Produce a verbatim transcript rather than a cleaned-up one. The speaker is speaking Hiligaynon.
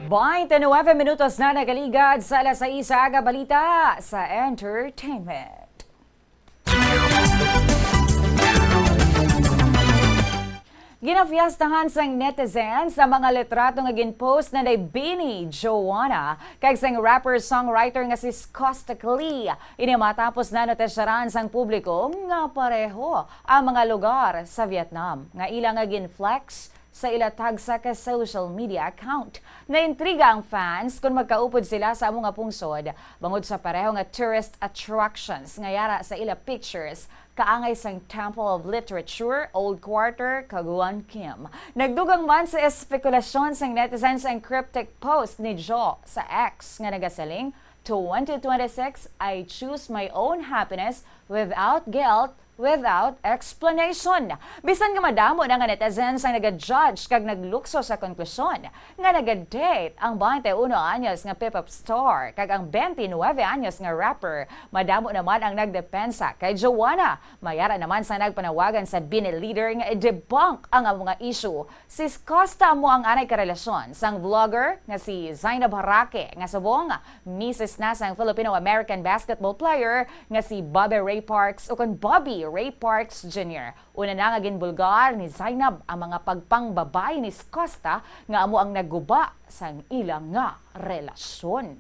Baynte nuwebe minutos na nakaligad sa alas sais sa aga. Balita sa entertainment. Ginafiestahan sang netizens ang mga litrato nga ginpost na ni Bini Joanna kag sang rapper-songwriter nga si Skostak Lee. Ini matapos na notisyaran sang publiko nga pareho ang mga lugar sa Vietnam nga ila nga gin-flex sa ila tagsa ka social media account. Naintriga ang fans kon magkaupod sila sa amo nga pungsod bangod sa pareho nga tourist attractions nga yara sa ila pictures, kaangay sang Temple of Literature, Old Quarter, kag One Kim. Nagdugang man sa espekulasyon sang netizens ang cryptic post ni Jo sa X nga nagasiling, "Twenty twenty-six, I choose my own happiness without guilt, without explanation." Bisan nga madamo na nga netizens ang naga-judge kag naglukso sa konklusyon nga naga-date ang baynte uno anyos nga P-pop star kag ang twenty-nine anyos nga rapper, madamo naman ang nagdepensa kay Joanna. Mayara naman sa nagpanawagan sa Bini leader nga i-debunk ang mga issue. Si Skostak amo ang anay karelasyon sang vlogger nga si Zainab Harake nga subong misis na sang Filipino-American basketball player nga si Bobby Ray Parks, ukon Bobby Ray Parks Junior. Una na nga ginbulgar ni Zainab ang mga pagpangbabayi ni Skostak nga amo ang nagguba sang ila nga relasyon.